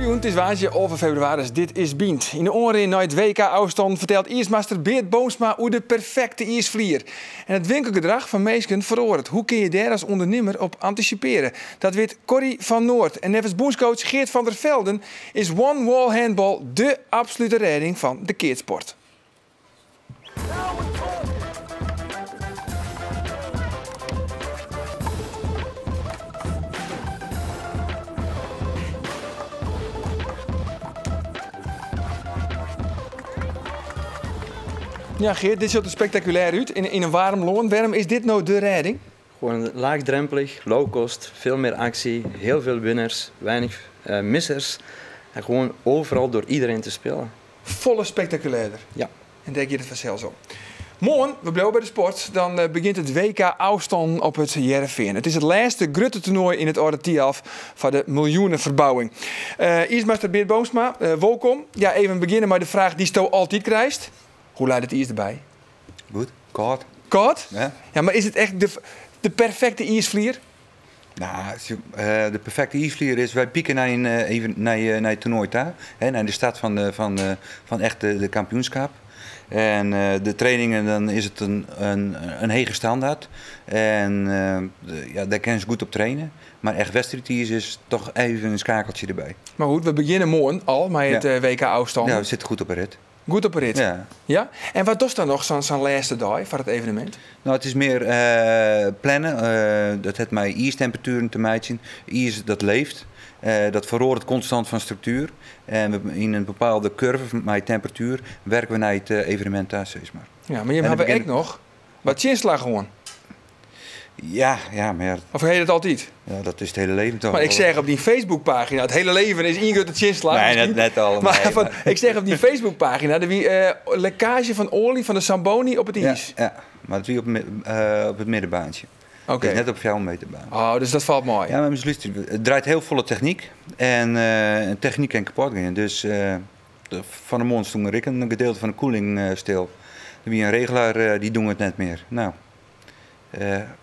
Goejûn, it is woansdei 11 febrewaris. Dit is Bynt. Yn de oanrin nei it WK ôfstannen fertelt iismaster Beart Boomsma oer de perfekte iisflier. En it winkelgedrach fan minsken feroaret. Hoe kin je dêr as ûndernimmer op antisipearje? Dat wit Corrie van Noord. En neffens bûnscoach Geert van der Velden is one wall handball de absolute rêding fan de keatssport. Ja, Geert, dit sjocht der spektakulêr út yn in waarm lân. Wêrom is dit no de rêding? Gewoon laagdrempelig, low cost, veel meer actie, heel veel winners, weinig missers. En gewoon overal door iedereen te spelen. Folle spektakulêrder. Ja. En dêr giet it fansels om. Moarn, we bliuwe by de sport, dan begjint it WK ôfstannen op It Hearrenfean. It is it lêste grutte toernoai yn it âlde Thialf foar de miljoeneferbouwing. Iismaster Beart Boomsma, wolkom. Ja, even begjinne mei de fraach dy'tsto altyd krijst. Hoe leit it iis derby? Goed, kâld. Kâld? Ja. Ja, mar is it echt de perfekte iisflier? Nou, de perfekte iisflier is, wy pieken nei in, even nei, nei it toernoai ta, hè, nei de start fan de, fan, fan echt de kampioenskap. En de trainingen, dan is it in hege standaard. En ja, dêr kinne se goed op traine. Mar echt wedstriidiis is toch even in skakeltsje derby. Mar goed, we begjinne moarn al mei it WK ôfstannen. Ja, we sitte goed op 'e rit. Goed op 'e rit? Ja. Ja? En wat dochst dan noch sa'n lêste dei foar it evenemint? No, it is mear plannen. Dat hat mei iistemperatueren te meitsjen. Iis dat leeft. Dat feroaret konstant fan struktuer. En we, yn in bepaalde kurve mei temperatuer werke we nei it evenemint ta, sis mar. Ja, mar jim hawwe ek noch wat tsjinslach hân. Ja, ja, mar ja. Of ha je dat altyd? Ja, dat is it hiele leven toch. Mar ik seach op dyn Facebookpagina, it hiele leven is ien grutte tsjinslach. Nee, net allemaal. Mar van, ik seach op dyn Facebookpagina, der wie lekkaazje fan oalje fan de Zamboni op it iis. Ja, ja, mar it wie op it middenbaantsje. Oké. Dus net op fjouwer meter baan. Oh, dus dat falt mei. Ja, mar lúster, it draait hiel folle technyk en technyk kin kapot gean. Dus fan 'e moarn stûn der ek in gedeelte fan de koeling stil. Der wie in regelaar, dy doe it net mear. No,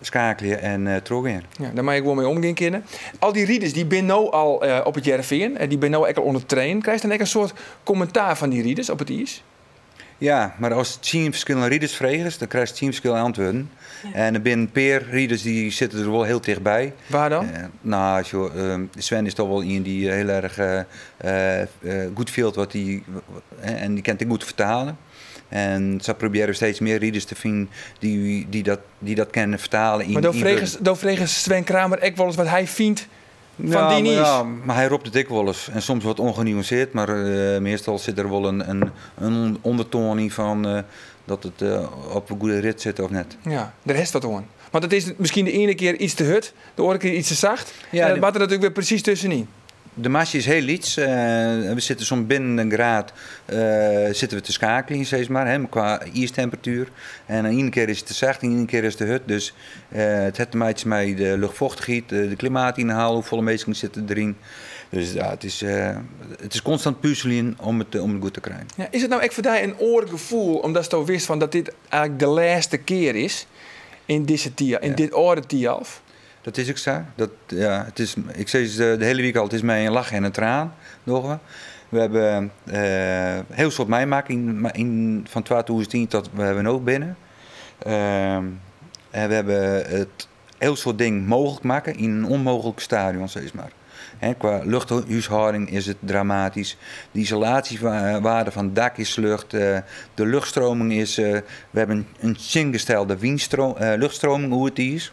skakelje en trochgean. Ja, dêr moatte je gewoan mei omgean kinne. Al dy riders dy binne no al op It Hearrenfean en dy binne no ek al oan it trainen. Krijst dan ek in soart kommentaar fan dy riders op it iis? Ja, mar ast tsien ferskillende riders fregest, dan krijst tsien ferskillende antwurden. En der binne in pear riders dy sitte der wol hiel tichtby. Wa dan? No, sjoch, Sven is toch wol ien dy't hiel erch goed fielt wat dy, en dy kin it ek goed fertale. En sa probearje we steeds mear riders te finen dy't dat kinne fertale yn Mar do fregest, do fregest Sven Kramer ek wolris wat hy fynt fan dyn iis? Ja, mar hy ropt it ek wolris. En soms wat ongenuanceerd, mar meastal sit der wol in ûndertoan yn fan dat it op in goede rit sit of net. Ja, dêr hast wat oan. Want it is miskien de iene kear iets te hurd, de oare kear iets te sacht. Ja, en dat moat der natuerlik wer presys tuskenyn. De masje is hiel lyts. We sitte soms binnen in graad sitte we te skakeljen, sis mar, hè, kwa iistemperatuer. En de iene kear is it te sacht, de iene kear is it te hurd. Dus it hat te meitsjen mei de luchtfochtichheid, de klimaat yn de hal, hoefolle minsken sitte deryn. Dus ja, it is konstant puzeljen om it goed te krijen. Ja, is it no ek foar dy in oar gefoel, omdatsto wist fan dat dit eigentlik de lêste kear is yn dizze yn dit âlde Thialf? Dat is ek sa. Dat, ja, it is, ik sis de hiele wike al, it is mei in lach en in traan, dogge we. We hawwe hiel soad meimakke yn fan 2010 tot wêr we no binne. En we hawwe it hiel soad dingen mooglik makke yn in ûnmooglik stadion, sis mar. Hè, kwa luchthúshâlding is it dramatysk. De isolaasjewaarde fan it dak is slecht. De luchtstroming is. We hawwe in tsjingestelde luchtstroming oer it iis.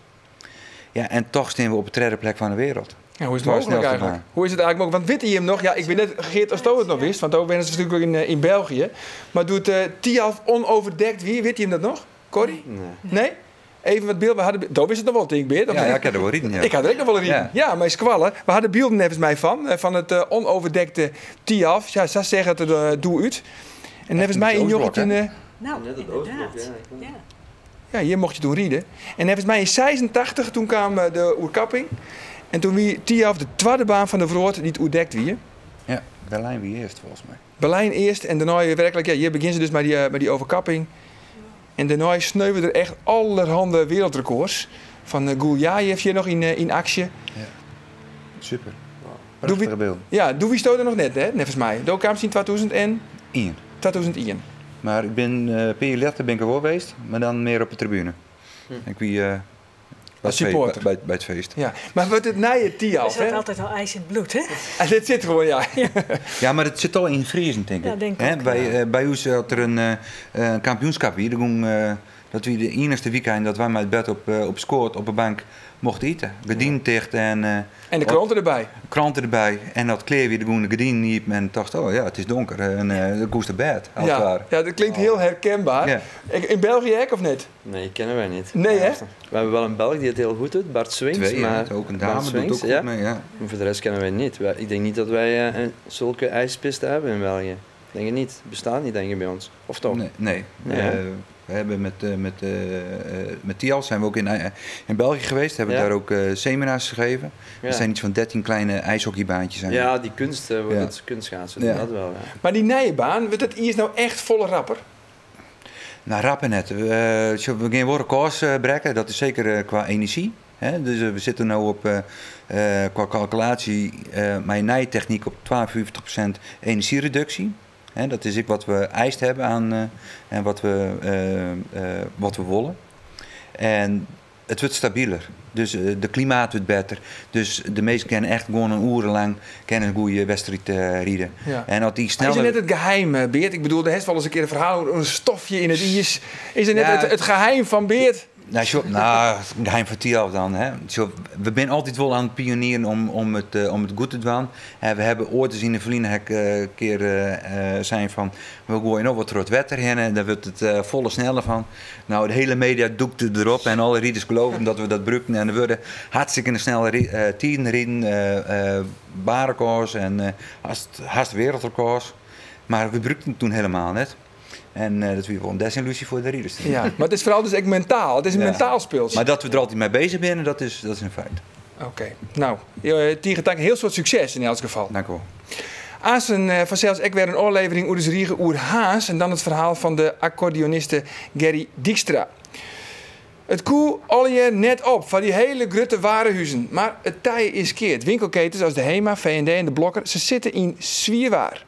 Ja, en toch stean we op de tredde plek fan de wereld. Ja, hoe is it mooglik eigentlik? Hoe is it eigentlik mooglik? Want witte jim noch, ja, ik wit net, Geert, asto it noch wist, want do wennest natuerlik yn België. Mar doe't Thialf onoverdekt wie, witte jim dat noch? Corrie? Nee. Nee? Even wat byld, we hadden, do wist it noch wol, tink ik, Beart, of Ja, net? ja, ik ha der wol riden, ja. Ik ha der ek noch wol riden. Ja. Ja, mei skoalle. We ha der bylden neffens my fan, fan it onoverdekte Thialf. Ja, sa seach it der doe út. En neffens my yn Oostblok, hè? njoggentjin, Nou, Net it Oostblok, inderdaad. ja. Ja. Ja, hjir mocht je toen ride. En neffens my yn 86 toen kaam de oerkapping. En toen wie Thialf de twadde baan fan de wrâld dy't oerdekt wie. Ja, Berlijn wie earst folgens my. Berlijn earst en dêrnei werklik, ja, hjir begjinne se dus mei dy overkapping. En dêrnei sneuve der echt allerhande wereldrekords. Fan Guljajev hjir noch yn aksje. Ja. Super. Prachtige bylden. Ja, doe wiesto der noch net, hè, neffens my. Do kaamst yn 2001. Ien. 2001. Mar ik bin in pear jier letter bin ik der wol west, mar dan mear op de tribune. Ik wie by it supporter. By it feest. Ja, mar wurdt it nije Thialf, Er zat altyd al ijs in it bloed, hè? Dit sit gewoan, ja. Ja, mar it sit al yn Friezen, tink ik. Ja, denk Hè, ik. by ús, as der in kampioenskip wie, dan gong, dat wie de iennichste wykein dat wy mei it bern op skoat op 'e bank mochten ite. Gerdinen ticht en En de kranten derby. Kranten derby. En as it klear wie, dan gongen de gerdinen iepen en tocht, oh ja, it is donker. En dan koest op bêd, als het ware. Ja, dat klinkt hiel herkenbaar. Ja. Yn België ek, of net? Nee, kenne wy net. Nee, hè? We hawwe wol in Belch dy't it hiel goed docht, Bart Swings. Twee, ja. Mar Ook in dame Bart docht Swings, ook goed ja. mee, ja. Mar foar de rest kenne wy net. Ik tink net dat wy sulke ijspisten hawwe yn België. Tink ik net. Bestiet net, tink ik, by ús. Of toch? Nee, nee. Nee, hè? We hebben met Thialf zijn we ook in België geweest. Hebben daar ook seminars gegeven. Er zijn iets van 13 kleine ijshockeybaantjes. Zijn Ja, er. die kunst, dat kunstgaas, dat wel. Ja. Mar dy nije baan, wurdt it iis no echt folle rapper? Nou, rapper net. We gean wol rekords brekke, dat is seker kwa enerzjy. Hè? Dus we sitte no op, kwa kalkulaasje, mei nije technyk op 52% enerzjyreduksje. Hè, dat is ek wat we eist hawwe oan en wat we wolle. En it wurdt stabiler. Dus de klimaat wurdt better. Dus de minsken kinne echt gewoan in oere lang kinne in goede wedstriid ride. En as dy Mar is sneller it net it geheim, Beart? Ik bedoel, der hast wolris in kear in ferhaal oer in stofje yn it iis. Is it net it geheim fan Beart? Nou, sjoch, nou, it geheim fan Thialf dan. Hè. Sjoch, we binne altyd wol oan it pionieren om it goed te dwaan. En we hawwe oait ris yn it ferline ek in kear sein fan, we goaie no wat troch it wetter hinne en dêr wurdt it folle sneller fan. Nou, de hiele media dûkte derop en alle riders geloofden dat we dat brûkten. En der wurde hartstikke snelle tiden riden, baanrekords en hast wereldrekords. Mar we brûkten it toen helemaal net. En dat wie wol in desillusie foar de riders. Ja, mar it is foaral dus ek mentaal. It is in mentaal spultsje. Mar dat we der altyd mei beuzich binne, dat is in feit. Oké. Nou, tige tank. Hiel soad sukses yn elts gefal. Dank u wol. Aansen fansels ek wer in ôflevering oer de rige oer Harns. En dan it ferhaal fan de akkordeoniste Gerry Dykstra. It koe allegear net op foar dy hiele grutte warehuzen. Mar it tij is keard. Winkelketens as de Hema, V&D en de Blokker, se sitte yn swier waar.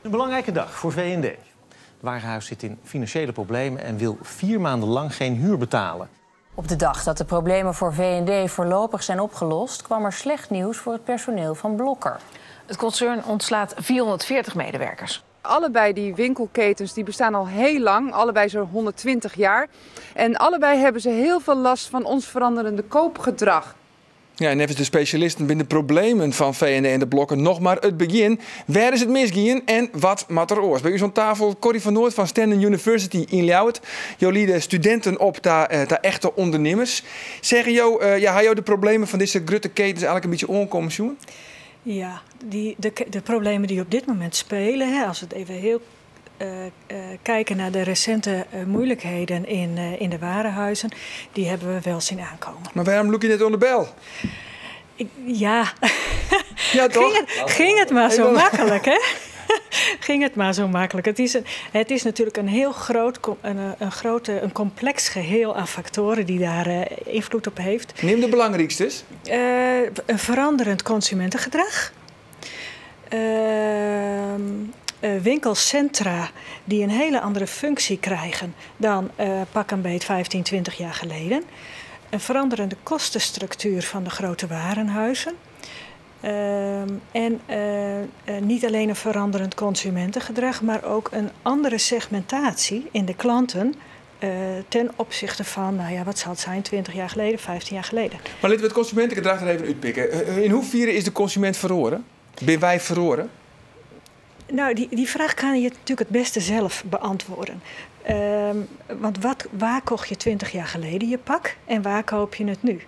Een belangrijke dag voor V&D. Het warenhuis zit in financiële problemen en wil 4 maanden lang geen huur betalen. Op de dag dat de problemen voor V&D voorlopig zijn opgelost, kwam er slecht nieuws voor het personeel van Blokker. Het concern ontslaat 440 medewerkers. Allebei die winkelketens die bestaan al heel lang, allebei zo'n 120 jaar. En allebei hebben ze heel veel last van ons veranderende koopgedrag. Ja, en neffens de spesjalisten binne de problemen fan V&D en de Blokker noch mar it begjin. Wêr is it misgien en wat moat der oars? By ús oan tafel Corrie van Noord fan Stenden University yn Ljouwert. Jo liede studinten op ta echte ûndernimmers. Sizze jo, ja, ha jo de problemen fan dizze grutte ketens eigenlik in bytsje oankommen sjoen? Ja, de problemen die op dit moment spelen, hè, als we het even heel kijken naar de recente moeilijkheden in de warenhuizen, die hebben we wel zien aankomen. Mar wêrom lûke je net oan de bel? Ik, ja. Ja, toch? Ging het maar Ik zo wil makkelijk, hè? Ging het maar zo makkelijk. Het is natuurlijk een heel groot, een grote, een complex geheel aan factoren die daar invloed op heeft. Neem de belangrijkste eens. Een veranderend consumentengedrag. Winkelcentra die een hele andere functie krijgen dan pak een beet 15, 20 jaar geleden. Een veranderende kostenstructuur van de grote warenhuizen. En niet alleen een veranderend consumentengedrag, maar ook een andere segmentatie in de klanten ten opzichte van, wat zal het zijn, 20 jaar geleden, 15 jaar geleden. Mar litte we it konsumintegedrach der even útpikke. In hoefier is de konsumint feroare? Binne wy feroare? Nou, die vraag kan je natuurlijk het beste zelf beantwoorden. Want waar kocht je 20 jaar geleden je pak en waar koop je het nu?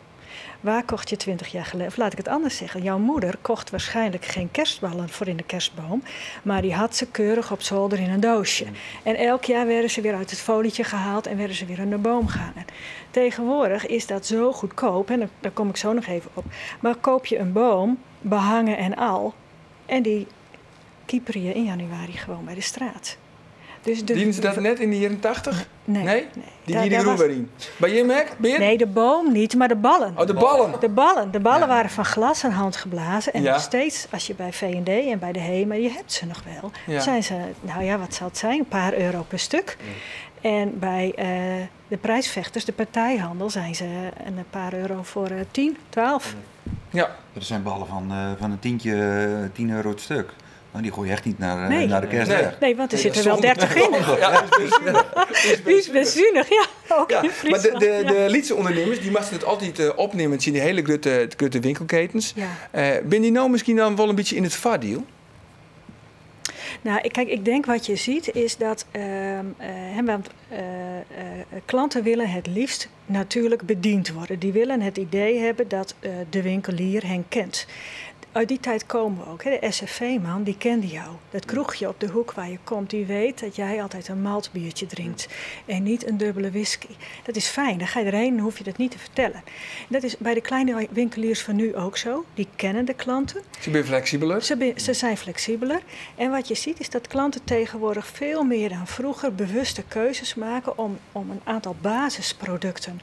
Waar kocht je 20 jaar geleden? Of laat ik het anders zeggen. Jouw moeder kocht waarschijnlijk geen kerstballen voor in de kerstboom, maar die had ze keurig op zolder in een doosje. En elk jaar werden ze weer uit het folietje gehaald en werden ze weer aan de boom gehangen. Tegenwoordig is dat zo goedkoop, en daar kom ik zo nog even op. Maar koop je een boom, behangen en al, En die kieperen je in januari gewoon bij de straat. Dus de, Dienen ze dat net in de jaren 80? Nee. Nee? Die Daar- die de daar groen was- weer in. Bij je Mac? Beer? Nee, de boom niet, maar de ballen. Oh, de ballen. De ballen, de ballen waren van glas en handgeblazen. En Ja. nog steeds, als je bij V&D en bij de HEMA, je hebt ze nog wel. Ja. Zijn ze, nou ja, wat zal het zijn? Een paar euro per stuk. En bij de prijsvechters, de partijhandel, zijn ze een paar euro voor 10, 12. Ja. Er zijn ballen van een tientje, 10 euro het stuk. Maar die gooi je echt niet Nee. naar de kerst Nee. weg. Nee, want er Nee, zitten dat wel is 30 in. Ja, dat is best Die is bezuinig, ja. Ook Ja, in maar Friesland. de Lietse ondernemers die moesten het altijd opnemen in die hele grote winkelketens. Ja. Ben die nou misschien dan wel een beetje in het vaardiel? Nou, kijk, ik denk wat je ziet is dat hè, want, klanten willen het liefst natuurlijk bediend worden. Die willen het idee hebben dat de winkelier hen kent. Uit die tijd komen we ook. Hè. De SFV-man, die kende jou. Dat kroegje op de hoek waar je komt, die weet dat jij altijd een maltbiertje drinkt. En niet een dubbele whisky. Dat is fijn, dan ga je erheen en hoef je dat niet te vertellen. Dat is bij de kleine winkeliers van nu ook zo. Die kennen de klanten. Ze zijn flexibeler. Ze zijn flexibeler. En wat je ziet is dat klanten tegenwoordig veel meer dan vroeger bewuste keuzes maken om een aantal basisproducten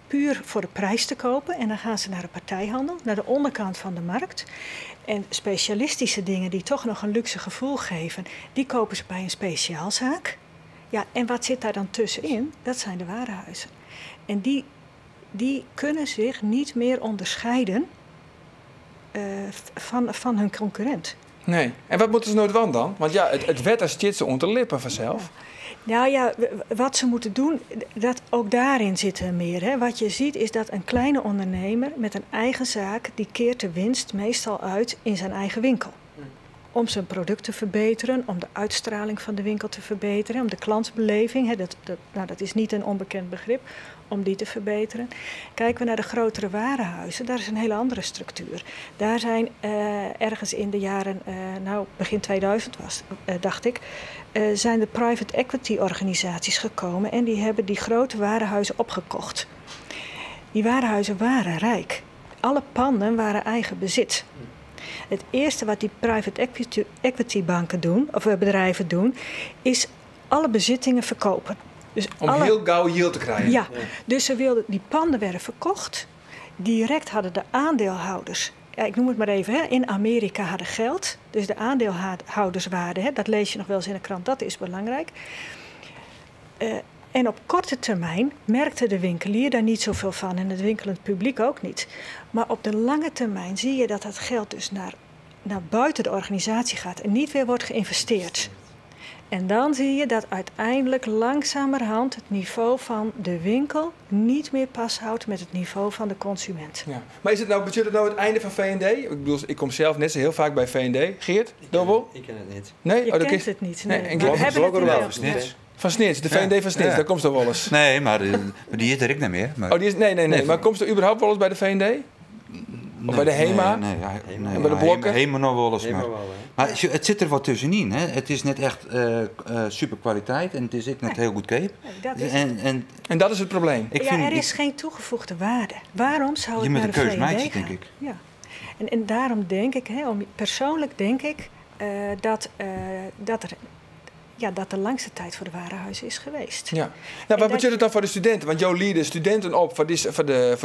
puur voor de prijs te kopen. En dan gaan ze naar de partijhandel, naar de onderkant van de markt. En specialistische dingen die toch nog een luxe gevoel geven, die kopen ze bij een speciaalzaak. Ja, en wat zit daar dan tussenin? Dat zijn de warenhuizen. En die kunnen zich niet meer onderscheiden van hun concurrent. Nee. En wat moeten ze nou doen dan? Want ja, het wetter zit ze onder de lippen vanzelf. Nou ja, wat ze moeten doen, dat ook daarin zit er meer. Hè. Wat je ziet is dat een kleine ondernemer met een eigen zaak, die keert de winst meestal uit in zijn eigen winkel. Om zijn product te verbeteren, om de uitstraling van de winkel te verbeteren, om de klantbeleving, hè, dat is niet een onbekend begrip, om die te verbeteren. Kijken we naar de grotere warenhuizen, daar is een hele andere structuur. Daar zijn ergens in de jaren, begin 2000 was, dacht ik, zijn de private equity organisaties gekomen en die hebben die grote warenhuizen opgekocht. Die warenhuizen waren rijk. Alle panden waren eigen bezit. Het eerste wat die private equity banken doen, of bedrijven doen, is alle bezittingen verkopen. Dus Om heel gauw yield te krijgen. Ja, dus die panden werden verkocht. Direct hadden de aandeelhouders, ja, ik noem het maar even, hè, in Amerika hadden geld. Dus de aandeelhouderswaarde, hè, dat lees je nog wel eens in de krant, dat is belangrijk. En op korte termijn merkte de winkelier daar niet zoveel van en het winkelend publiek ook niet. Maar op de lange termijn zie je dat dat geld dus naar buiten de organisatie gaat en niet weer wordt geïnvesteerd. En dan zie je dat uiteindelijk langzamerhand het niveau van de winkel niet meer pas houdt met het niveau van de consument. Ja. Maar betekent het nou het einde van V&D? Ik bedoel, ik kom zelf net zo heel vaak bij V&D. Geert, Dobbel? Ik ken het niet. Nee? Je Oh, dat kent is het niet. Nee, Nee. en Maar we hebben het Blogger wel, wel. van Snits. Van Snits, de V&D van Snits, Ja. daar komt ze wel eens. Nee, maar die is er ik niet meer. Maar... Oh, die is, nee. Nee. Maar komt ze überhaupt wel eens bij de V&D? Of bij de HEMA? Nee, nee, nee, En bij de ja, blokken? HEMA nog wel eens. HEMA Maar, wel, hè? maar het zit er wat tussenin. Hè? Het is net echt super kwaliteit en het is ook net heel goedkoop. Nee, dat is En, en, En dat is het probleem. ik ja, vind, er is geen toegevoegde waarde. Waarom zou Je het moet naar een de keus V&D maken, gaan? denk ik. Ja. En daarom denk ik, hè, persoonlijk denk ik, dat de langste tijd voor de warenhuizen is geweest. Ja. Nou, wat dat betekent het dan voor de studenten? Want jou leiden studenten op voor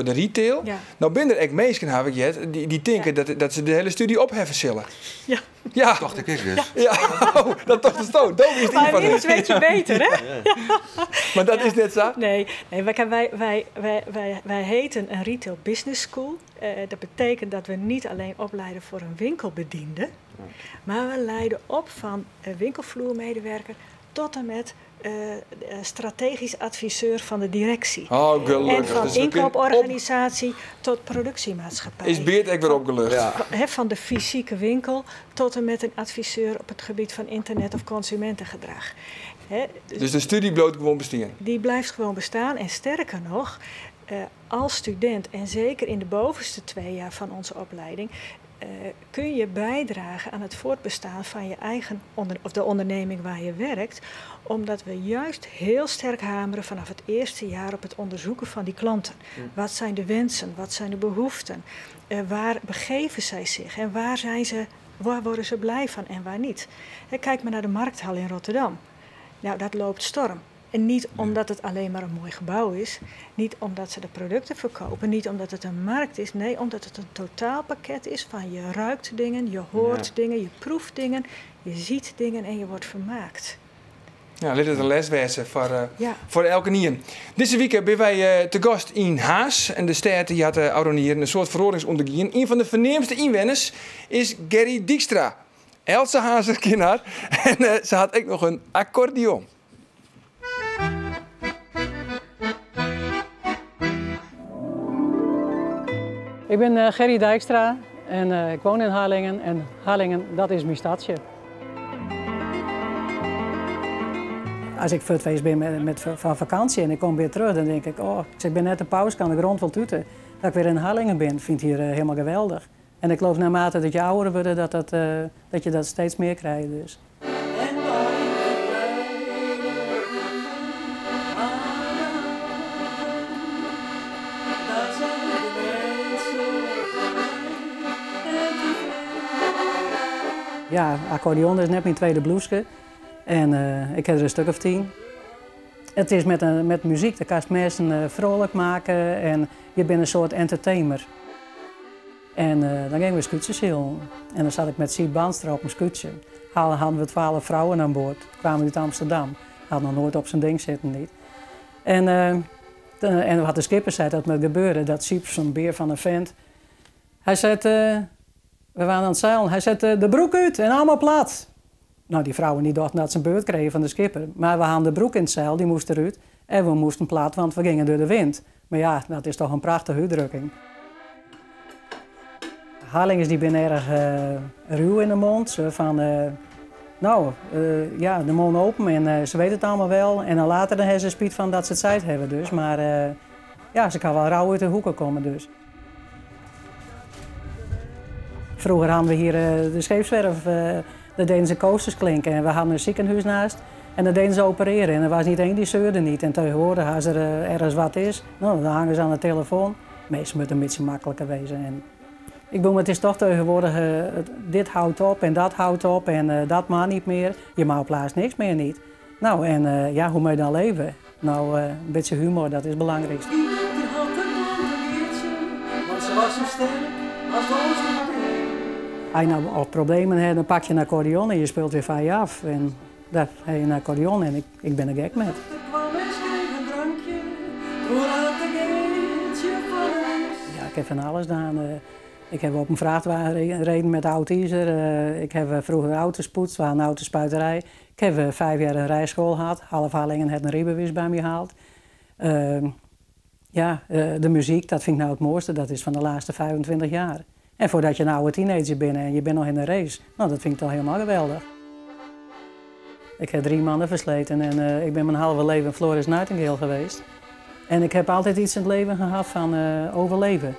de retail. Ja. Nou, ben er echt meesten, heb ik het, die denken dat ze de hele studie opheffen zullen. Ja. Ja. Dat dacht ik ook dus. Ja, oh, dat dacht ik zo. Doof is het Maar van inmiddels weet je beter, hè? Ja. Maar dat is net zo. Nee, nee, wij heten een retail business school. Dat betekent dat we niet alleen opleiden voor een winkelbediende, maar we leiden op van winkelvloermedewerker tot en met strategisch adviseur van de directie. Oh, gelukkig. En van Dus we kunnen inkooporganisatie tot productiemaatschappij. Is Beert ook weer opgelucht? Ja. Van de fysieke winkel tot en met een adviseur op het gebied van internet of consumentengedrag. Dus Dus de studie blijft gewoon bestaan? Die blijft gewoon bestaan en sterker nog, als student en zeker in de bovenste 2 jaar van onze opleiding, kun je bijdragen aan het voortbestaan van je eigen of de onderneming waar je werkt, omdat we juist heel sterk hameren vanaf het eerste jaar op het onderzoeken van die klanten. Wat zijn de wensen? Wat zijn de behoeften? Waar begeven zij zich? En waar zijn ze Waar worden ze blij van en waar niet? Kijk maar naar de Markthal in Rotterdam. Nou, dat loopt storm. En niet omdat het alleen maar een mooi gebouw is, niet omdat ze de producten verkopen, niet omdat het een markt is, nee, omdat het een totaalpakket is van je ruikt dingen, je hoort dingen, je proeft dingen, je ziet dingen en je wordt vermaakt. Ja, dit is een leswijze voor elke nien. Deze week zijn wij te gast in Harns. En de stad die had de een soort verordeningsondergien. Een van de verneemste inwoners is Gerry Dijkstra. Else Hazer ken En ze had ook nog een accordeon. Ik ben Gerry Dijkstra en ik woon in Harlingen. En Harlingen, dat is mijn stadje. Als ik voor ben van vakantie en ik kom weer terug, dan denk ik, oh, ik ben net een pauze, kan de grond wel tuten. Dat ik weer in Harlingen ben, vind ik hier helemaal geweldig. En ik geloof naarmate dat je ouder wordt, dat je dat steeds meer krijgt. Dus. Ja, accordeon is net mijn tweede bloeske. En ik heb er een stuk of 10. Het is met muziek, dat kan je mensen vrolijk maken en je bent een soort entertainer. En dan gingen we scootjes. En dan zat ik met Siep Banstra op een scootje. Hadden we 12 vrouwen aan boord, kwamen uit Amsterdam. Had nog nooit op zijn ding zitten niet. En wat de skipper zei dat moet gebeuren, dat Siep, zo'n beer van een vent. Hij zei, we waren aan het zeilen, hij zette de broek uit en allemaal plat. Nou, die vrouwen die dachten dat ze een beurt kregen van de skipper. Maar we hadden de broek in het zeil, die moest eruit. En we moesten plat, want we gingen door de wind. Maar ja, dat is toch een prachtige uitdrukking. Harlingers die zijn erg ruw in de mond. Ze van, ja, de mond open en ze weten het allemaal wel. En dan later dan hebben ze spijt van dat ze het tijd hebben dus. Maar ja, ze kan wel rauw uit de hoeken komen dus. Vroeger hadden we hier de scheepswerf. Daar deden ze coasters klinken en we hadden een ziekenhuis naast. En daar deden ze opereren en er was niet één die zeurde niet. En tegenwoordig, als er ergens wat is, nou, dan hangen ze aan de telefoon. Meestal moet het een beetje makkelijker wezen. En ik bedoel, het is toch tegenwoordig, dit houdt op en dat houdt op en dat mag niet meer. Je mag op plaats niks meer niet. Nou, en ja, hoe moet je dan leven? Nou, een beetje humor, dat is het belangrijkste. Ieder had een want ze was zo sterk als de. Als je nou al problemen hebt, dan pak je een accordeon en je speelt weer van je af. En daar heb je een accordeon en ik ben er gek met. Ja, ik heb van alles gedaan. Ik heb op een vrachtwagen gereden met oud ijzer. Ik heb vroeger auto's poetst, we hadden een autospuiterij. Ik heb 5 jaar een rijschool gehad. Half Harlingen had een rijbewijs bij me gehaald. Ja, de muziek, dat vind ik nou het mooiste. Dat is van de laatste 25 jaar. En voordat je een oude teenager bent en je bent nog in de race, nou, dat vind ik toch helemaal geweldig. Ik heb 3 mannen versleten en ik ben mijn halve leven Florence Nightingale geweest. En ik heb altijd iets in het leven gehad van overleven.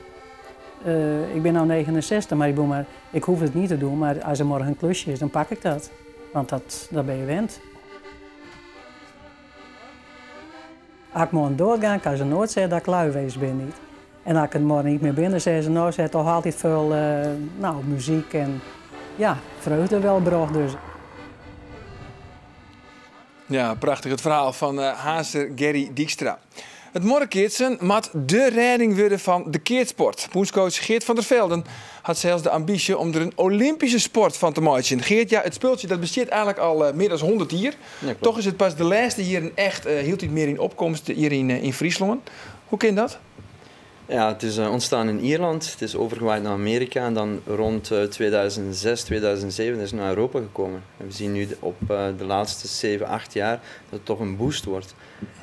Ik ben nu 69, maar ik hoef het niet te doen. Maar als er morgen een klusje is, dan pak ik dat. Want dat ben je wend. Als ik morgen doorga, kan ze nooit zeggen dat ik lui geweest ben niet. En als ik het morgen niet meer binnen zei ze, nou, ze heeft toch altijd veel nou, muziek en ja, vreugde wel bracht dus. Ja, prachtig het verhaal van Hazer Gerry Dijkstra. Het morgenkeertsen moet de redding worden van de keertsport. Bondscoach Geert van der Velden had zelfs de ambitie om er een Olympische sport van te maken. Geert, ja, het speeltje dat bestaat eigenlijk al meer dan 100 jaar. Ja, toch is het pas de laatste jaren echt hield het meer in opkomst hier in Friesland. Hoe kan dat? Ja, het is ontstaan in Ierland, het is overgewaaid naar Amerika en dan rond 2006, 2007 is het naar Europa gekomen. En we zien nu op de laatste 7, 8 jaar dat het toch een boost wordt.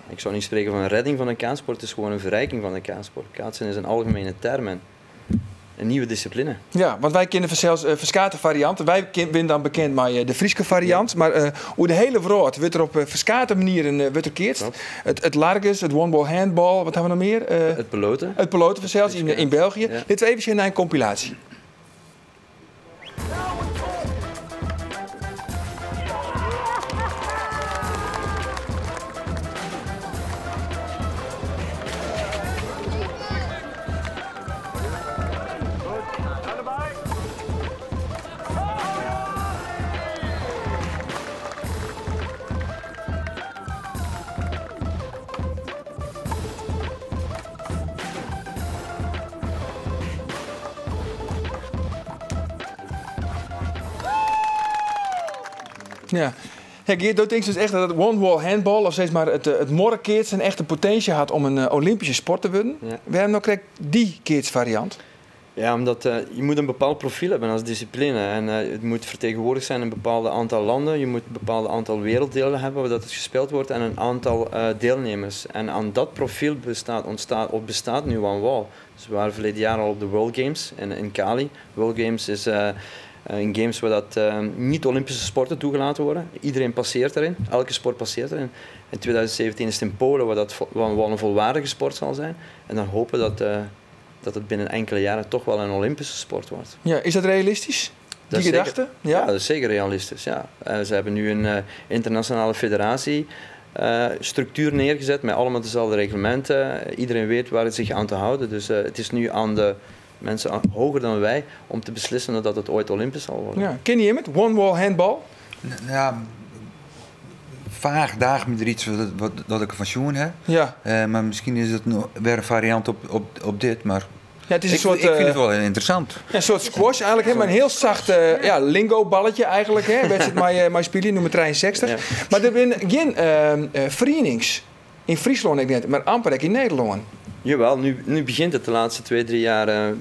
Ik zou niet spreken van een redding van de kaatsport, het is gewoon een verrijking van de kaatsport. Kaatsen is een algemene term en een nieuwe discipline. Ja, want wij kennen zelfs verschillende varianten. Wij zijn dan bekend met de Frieske variant. Ja. Maar hoe de hele wereld wordt er op verschillende manieren wordt er keert. Het Largus, het one-ball handball, wat hebben we nog meer? Het peloten. Het peloten zelfs in België. Ja. Dit we even naar een compilatie. Ja. Ja, Geert, do tinkst dus echt dat it one-wall handball, of sis mar it, it muorrekeatsen, echt de potinsje hat om in Olympyske sport te wurden. Ja. Wêrom no krekt dy keatsfariant? Ja, omdat je moet een bepaald profiel hebben als discipline. En het moet vertegenwoordigd zijn in een bepaald aantal landen. Je moet een bepaald aantal werelddelen hebben waar dat het gespeeld wordt en een aantal deelnemers. En aan dat profiel bestaat, ontstaat, of bestaat nu One Wall. Dus we waren verleden jaar al op de World Games in Cali. World Games is een games waar dat, niet-Olympische sporten toegelaten worden. Iedereen passeert erin, elke sport passeert erin. In 2017 is het in Polen waar dat One Wall een volwaardige sport zal zijn. En dan hopen dat het binnen enkele jaren toch wel een Olympische sport wordt. Ja, is dat realistisch? Dat Die is zeker- gedachte? Ja? Dat is zeker realistisch. Ja. Ze hebben nu een internationale federatie structuur neergezet met allemaal dezelfde reglementen. Iedereen weet waar het zich aan te houden. Dus het is nu aan de mensen hoger dan wij om te beslissen dat het ooit Olympisch zal worden. Ja. Ken je hem het? One wall handball? Ja, vaag daag me er iets dat ik ervan sjoen heb. Ja. Maar misschien is het nog weer een variant op dit, maar Ja, het is een soort, ik vind het wel heel interessant. Ja, een soort squash eigenlijk, hè, maar een heel zacht ja, lingo-balletje eigenlijk. Hè. Wedstrijd met spelen, nummer 63. Maar er zijn geen verenigings in Friesland, ik net, maar amper ook in Nederland. Jawel, nu begint het de laatste 2, 3 jaar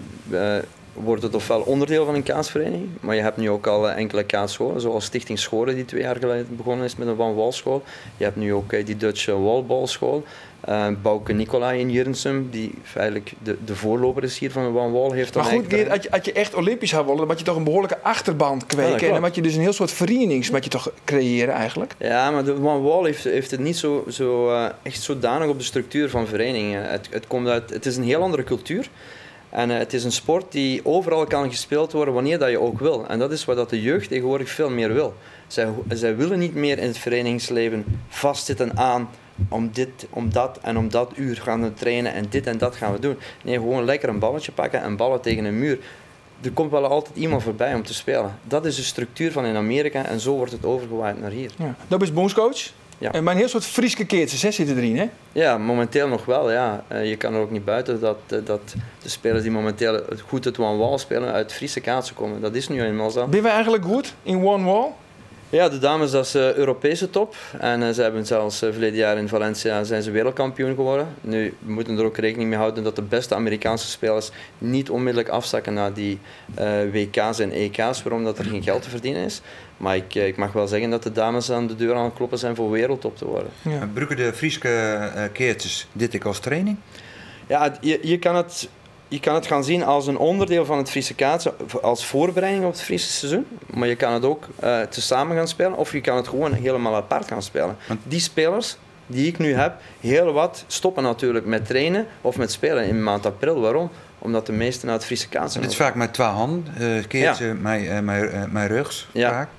wordt het ofwel onderdeel van een kaatsvereniging, maar je hebt nu ook al enkele kaatsscholen, zoals Stichting Scholen die 2 jaar geleden begonnen is met een One Wall school. Je hebt nu ook die Dutch Wallball school. Bouke Nicolai in Jirnsum, die feitelijk de voorloper is hier van de One Wall, heeft dan Maar goed, eigen Geert, terrein. als je echt Olympisch zou willen, dan moet je toch een behoorlijke achterban kweken. Ja, dat en dan klopt. moet je dus een heel soort verenigings moet je toch creëren eigenlijk. Ja, maar de One Wall heeft het niet echt zodanig op de structuur van verenigingen. Het is een heel andere cultuur. En het is een sport die overal kan gespeeld worden wanneer dat je ook wil. En dat is wat dat de jeugd tegenwoordig veel meer wil. Zij willen niet meer in het verenigingsleven vastzitten aan om dit, om dat en om dat uur gaan we trainen en dit en dat gaan we doen. Nee, gewoon lekker een balletje pakken en ballen tegen een muur. Er komt wel altijd iemand voorbij om te spelen. Dat is de structuur van in Amerika en zo wordt het overgewaaid naar hier. Ja. Dat is bondscoach. Ja. En maar een heel soort Frieske keertjes, hè, zitten erin, hè? Ja, momenteel nog wel, ja. Je kan er ook niet buiten dat de spelers die momenteel goed het One Wall spelen uit Friese kaatsen komen. Dat is nu eenmaal zo. Ben wij eigenlijk goed in One Wall? Ja, de dames, dat is Europese top. En ze hebben zelfs verleden jaar in Valencia zijn ze wereldkampioen geworden. Nu, we moeten er ook rekening mee houden dat de beste Amerikaanse spelers niet onmiddellijk afzakken naar die W K's en E K's, waarom dat er geen geld te verdienen is. Maar ik mag wel zeggen dat de dames aan de deur aan het kloppen zijn voor wereldtop te worden. Ja. Maar gebruiken de Frieske keertjes dit ik als training? Ja, je kan het gaan zien als een onderdeel van het Friese kaatsen, als voorbereiding op het Friese seizoen. Maar je kan het ook tezamen gaan spelen of je kan het gewoon helemaal apart gaan spelen. Die spelers die ik nu heb, heel wat stoppen natuurlijk met trainen of met spelen in maand april. Waarom? Omdat de meesten naar het Friese kaatsen Het is gaan. vaak met 2 handen, keertje, mijn rugs, vaak.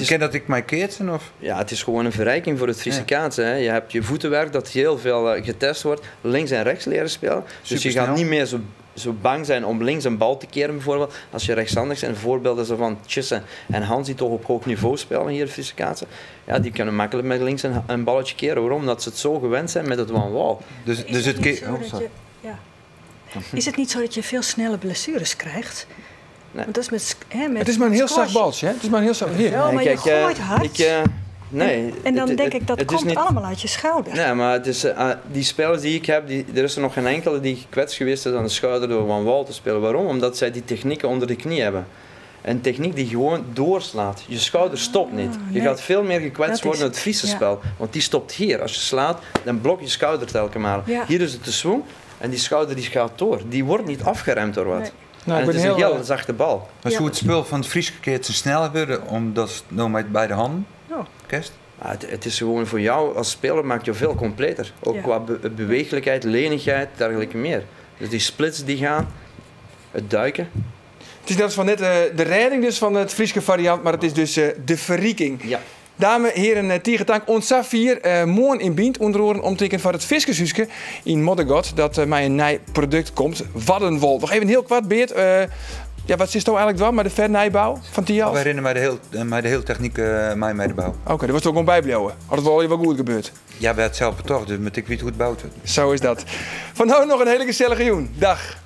Ken dat ik mij keertsen? Of? Ja, het is gewoon een verrijking voor het Friese kaatsen. Hè. Je hebt je voetenwerk dat heel veel getest wordt. Links en rechts leren spelen. Dus je gaat Supersnel. niet meer zo bang zijn om links een bal te keren bijvoorbeeld. Als je rechtshandig bent. Voorbeelden zo van Tjisse en Hans die toch op hoog niveau spelen hier in Friese kaatsen. Ja, die kunnen makkelijk met links een balletje keren. Waarom? Omdat ze het zo gewend zijn met het one wall. Dus, Is dus het het niet ke- zo oh, dat sorry. je, ja. Is het niet zo dat je veel snelle blessures krijgt? Nee. Want dat is met hè, met Het is maar een heel squash. zacht baltje, hè? Het is maar een heel zacht. Hier. Ja, maar je Kijk, gooit hard. Ik nee, En dan denk ik, dat het is komt niet allemaal uit je schouder. Nee, maar het is, die spelers die ik heb, er is er nog geen enkele die gekwetst geweest is aan de schouder door One Wall te spelen. Waarom? Omdat zij die technieken onder de knie hebben. Een techniek die gewoon doorslaat. Je schouder stopt niet. Je gaat veel meer gekwetst Dat is worden in het Friese ja. spel. Want die stopt hier. Als je slaat, dan blok je schouder telkens maar. Hier is het de swing en die schouder die gaat door. Die wordt niet afgeremd door wat. Nee. Nou, En ik het ben is een heel, heel zachte bal. Maar zou het spul van het Friese keertje sneller worden, omdat het nou met beide handen kerst? Ja, het is gewoon voor jou als speler maakt je veel completer. Ook qua bewegelijkheid, lenigheid, dergelijke meer. Dus die splits die gaan, het duiken. Het is net als van net de redding dus van het Friese variant, maar het is dus de verrieking. Dames, heren, tegen dank. Ons Safir, morgen in Bient, onder oren omteken van het Fiskershuiske in Moddergat, dat mij een nieuw product komt. Waddenwol. Nog even heel kwart, Beert. Ja, wat is nou eigenlijk dwars met de vernijbouw van Thialf? Wij herinneren mij de heel techniek mij met de bouw. Oké, dat was ook gewoon bijblijven. Had het wel wel goed gebeurd? Ja, wij het zelf toch, dus met ik weet hoe het bouwt. Zo is dat. Van nou nog een hele gezellige joen. Dag.